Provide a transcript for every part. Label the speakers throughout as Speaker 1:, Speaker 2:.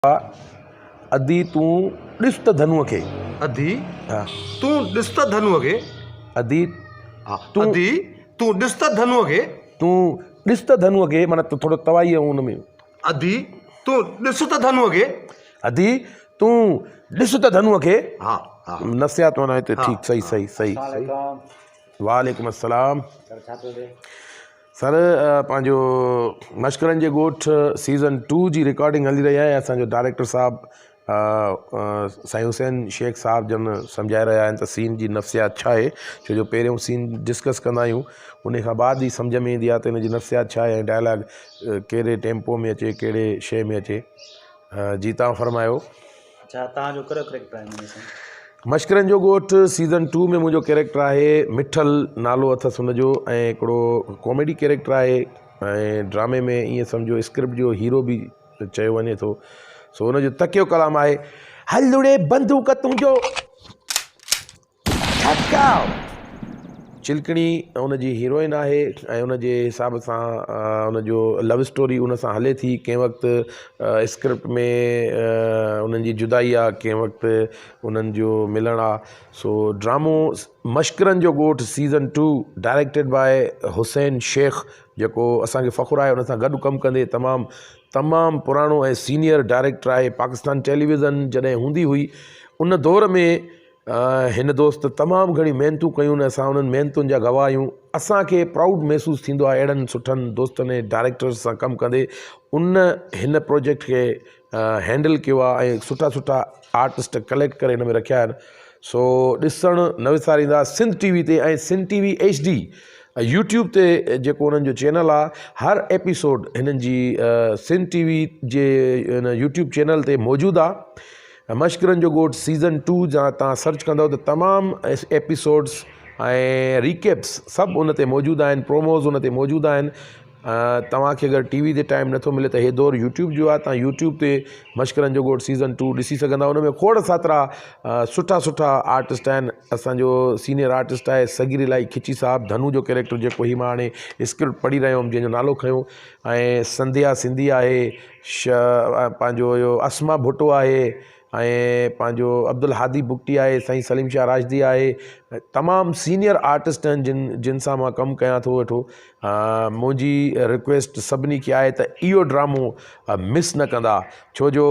Speaker 1: ادي تون ڏس ته ڌنوء کي.
Speaker 2: ادي تون ڏس ته ڌنوء کي.
Speaker 1: ادي
Speaker 2: تون ادي تون ڏس ته ڌنوء کي.
Speaker 1: تون ڏس ته ڌنوء کي معنيٰ ٿورو توائي ۽ ان ۾.
Speaker 2: ادي تون ڏس ته ڌنوء کي.
Speaker 1: ادي تون ڏس ته ڌنوء کي.
Speaker 2: ها ها.
Speaker 1: نفسيات معنيٰ هتي ٺيڪ صحيح صحيح صحيح. وعليڪم السلام.
Speaker 3: سر ڇا پيو ٿئي؟
Speaker 1: سر پنهنجو مشڪرن جي ڳوٺ سيزن ٽو جي رڪارڊنگ هلي رهي آهي اسان جو ڊائريڪٽر صاحب سائين حسين شيخ صاحب جن سمجهائي رهيا آهن ته سين جي نفسيات ڇا آهي ڇو جو پهريون سين ڊسڪس ڪندا آهيون ان کان بعد ئي سمجهه ۾ ايندي آهي ته ان جي نفسيات ڇا آهي ۽ ڊائلاگ ڪهڙي ٽيمپو ۾ اچي ڪهڙي شيء ۾ اچي جي تان فرمايو.
Speaker 3: اڇا توهان جو ڪهڙو ڪريڪٽر آهي ان ۾ سائين؟
Speaker 1: مشڪرن جو ڳوٺ سيزن ٽو ۾ منهنجو ڪيريڪٽر آهي مٺل نالو اٿس ان جو ۽ هڪڙو ڪاميڊي ڪيريڪٽر آهي ۽ ڊرامي ۾ ائين سمجهو اسڪرپٽ جو هيرو به چيو وڃي ٿو سو ان جو تڪيو ڪلام آهي هل اڙي بندوق تنهنجو ٺڪاء! چلڪڻي ان جي هيروئن آهي ۽ ان جي حساب سان ان جو لو اسٽوري ان سان هلي ٿي ڪنهن وقت اسڪرپٽ ۾ انهن جي جدائي آ ڪنهن وقت انهن جو ملڻ آ سو ڊرامو مشڪرن جو ڳوٺ season two directed by Hussain Shaikh جيڪو اسان کي فخر آهي ان سان گڏ ڪم ڪندي تمام تمام پراڻو ۽ سينيئر ڊائريڪٽر آهي پاڪستان ٽيليويزن جڏهن هوندي هئي ان دور ۾ هن دوست تمام گهڻيون محنتون ڪيون اسان انهن محنتن جا گواهه آهيون اسانکي پرائوڊ محسوس ٿيندو آهي اهڙن سٺن دوستن ۽ ڊائريڪٽرز سان ڪم ڪندي ان هن پروجيڪٽ کي هينڊل ڪيو آهي ۽ سٺا سٺا آرٽسٽ ڪليڪٽ ڪري هن ۾ رکيا آهن سو ڏسڻ نه وساريندا سنڌ ٽي وي تي ۽ Sindh T V H D YouTube تي جيڪو انهن جو چينل آهي هر ايپيسوڊ هنن جي سنڌ ٽي وي جي هن يوٽيوب چينل تي موجود آهي مشڪرن جو ڳوٺ سيزن ٽو جا تان سرچ ڪندو ته تمام ايپيسوڊس ۽ ريڪيپس سڀ ان تي موجود آهن پروموز ان تي موجود آهن توهان کي اگر ٽي وي تي ٽائيم نٿو ملي ته هي دور يوٽيوب جو آهي تان يوٽيوب تي مشڪرن جو ڳوٺ سيزن ٽو ڏسي سگهندا ان ۾ کوڙ ساترا سٺا سٺا آرٽسٽ آهن اسانجو سينيئر آرٽسٽ آهي صغير الائي کچي صاحب ڌنو جو ڪيريڪٽر جيڪو هي مان هاڻي اسڪرپٽ پڙهي رهيو هوم جنهن جو نالو کنيو ۽ سنڌيا سنڌي آهي پنهنجو اهو اسما ڀٽو آهي ۽ پنهنجو عبدالهادي بگٽي آهي سائين سليم شاهه راشدي آهي تمام سينيئر آرٽسٽ آهن جن جن سان مان ڪم ڪيان ٿو ويٺو منهنجي رڪويسٽ سڀني کي آهي ته اهو ڊرامو مس نه ڪندا ڇو جو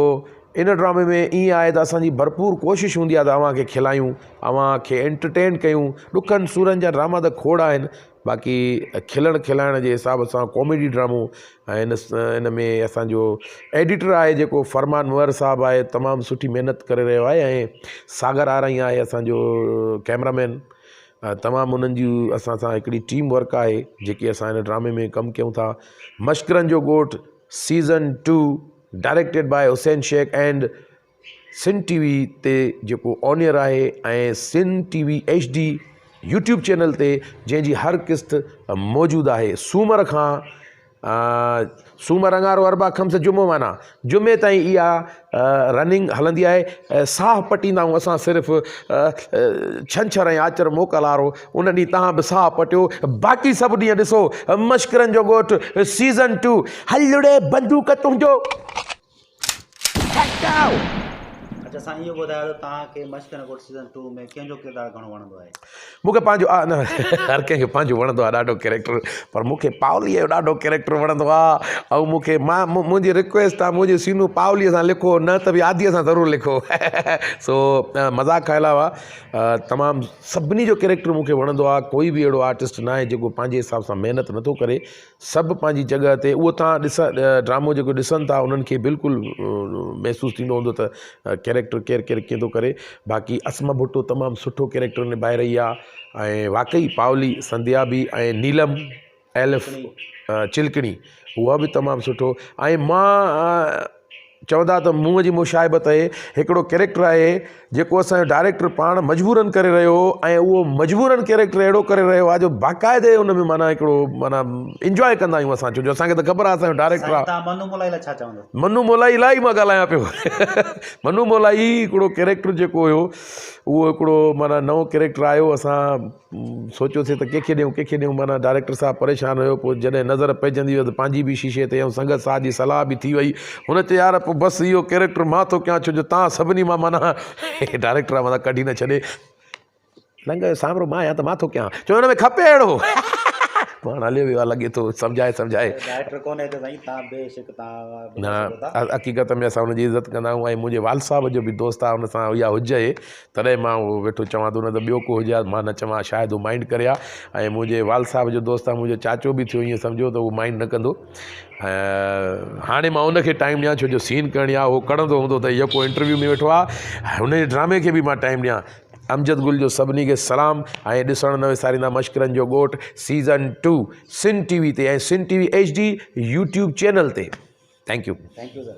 Speaker 1: ان ڊرامي ۾ ائين آهي ته اسانجي ڀرپور ڪوشش هوندي آهي ته اوهان کي کلايون اوهان کي انٽرٽين ڪيون ڏکن سورن جا ڊراما ته کوڙ آهن باقي کلڻ کلائڻ جي حساب سان ڪاميڊي ڊرامو ۽ ان ان ۾ اسانجو ايڊيٽر آهي جيڪو فرمان مهر صاحب آهي تمام سٺي محنت ڪري رهيو آهي ۽ ساگر آرائين آهي اسانجو ڪيمرا مين تمام انهن جي اسان سان هڪڙي ٽيم ورڪ آهي جيڪي اسان ان ڊرامي ۾ ڪم ڪيون ٿا مشڪرن جو ڳوٺ season two directed by Hussain Shaikh and Sindh T V تي جيڪو آن ايئر آهي ۽ Sindh T V H D YouTube channel تي جنهن جي هر قسط موجود آهي سومر کان سومر اڱارو اربع خمس جمعو معنيٰ جمعي تائين اها رننگ هلندي آهي ساهه پٽيندا آهيون اسان صرف ڇنڇر ۽ آچر موڪل وارو ان ڏينهن تهان به ساهه پٽيو باقي سڀ ڏينهن ڏسو مشڪرن جو ڳوٺ سيزن ٽو هلڙي بندوق تنهنجو
Speaker 3: اچا سائين اهو ٻڌايو ته توهان کي مشڪ نگوٽ سيزن 2 ۾ ڪنهن جو ڪردار گهڻو وڻندو آهي؟
Speaker 1: مون کي پنهنجو آ نه هر ڪنهن کي پنهنجو وڻندو آ ڏاڍو ڪيريڪٽر پر مون کي پاوليء جو ڏاڍو ڪيريڪٽر وڻندو آ ۽ مون کي مان منهنجي رڪويسٽ آ منهنجو سينو پاوليء سان لکو نه ته به آديء سان ضرور لکو سو مذاق کان علاوه تمام سڀني جو ڪيريڪٽر مون کي وڻندو آ ڪوئي به اهڙو آرٽسٽ ناهي جيڪو پنهنجي حساب سان محنت نٿو ڪري سڀ پنهنجي جڳهه تي اهو تان ڏس ڊرامو جيڪو ڏسن ٿا انهن کي بلڪل محسوس ٿيندو هوندو ته ڪيريڪٽر ڪير ڪير ڪيئن ٿو ڪري باقي اسما ڀٽو تمام سٺو ڪيريڪٽر نڀائي رهي آهي ۽ واقعي پاولي سنڌيا به ۽ نيلم ايلف چلڪڻي اها به تمام سٺو ۽ مان چوندا ته منهن جي مشاهبت اهي هڪڙو ڪيريڪٽر آهي جيڪو اسان جو ڊائريڪٽر پاڻ مجبورن ڪري رهيو هو ۽ اهو مجبورن ڪيريڪٽر اهڙو ڪري رهيو آهي جو باقاعدي ان ۾ معنيٰ هڪڙو معنيٰ انجواء ڪندا آهيون اسان ڇو جو اسان کي ته خبر آهي اسان جو ڊائريڪٽر آهي.
Speaker 3: سائين تان منو مولائي لاء ڇا چوندو؟
Speaker 1: منو مولائي لاء ئي مان ڳالهايان پيو منو مولائي هڪڙو ڪيريڪٽر جيڪو هيو اهو هڪڙو معنيٰ نئون ڪيريڪٽر آيو اسان سوچيوسين ته ڪنهن کي ڏيون ڪنهن کي ڏيون معنيٰ ڊائريڪٽر صاحب پريشان هيو پوء جڏهن نظر پئجندي وئي ته پنهنجي به شيشي تي ۽ سنگت صاحب جي صلاح به ٿي وئي هن چيو يار پوء بس اهو ڪيريڪٽر مان ٿو ڪيان ڇو جو تان سڀني مان معنيٰ ڊائريڪٽر آ متان ڪڍي نه ڇڏي. لنگ جو سامرو مان آهيان ته مان ٿو ڪيان. چيو هن ۾ کپي اهڙو. پاڻ هليو ويو آ لڳي ٿو سمجهائي سمجهائي.
Speaker 3: ڊائريڪٽر ڪونهي ته سائين تان بي شڪ تان
Speaker 1: نه حقيقت ۾ اسان ان جي عزت ڪندا آهيون ۽ منهنجي والد صاحب جو به دوست آ ان سان اها حج اهي تڏهن مان اهو ويٺو چوان ٿو نه ته ٻيو ڪو هجي ها مان نه چوان ها شايد هو مائنڊ ڪري ها ۽ منهنجي والد صاحب جو دوست آ منهنجو چاچو به ٿيو ائين سمجهو ته هو مائنڊ نه ڪندو هاڻي مان ان کي ٽائيم ڏيان ڇو جو سين ڪرڻي آهي هو ڪڙهندو هوندو ته يڪو انٽرويو ۾ ويٺو آهي هن جي ڊرامي کي به مان ٽائيم ڏيان امجد گل جو سڀني کي سلام ۽ ڏسڻ نه وساريندا مشڪرن جو ڳوٺ season two Sun T V تي ۽ Sun T V H D YouTube channel تي thank you
Speaker 3: thank you sir.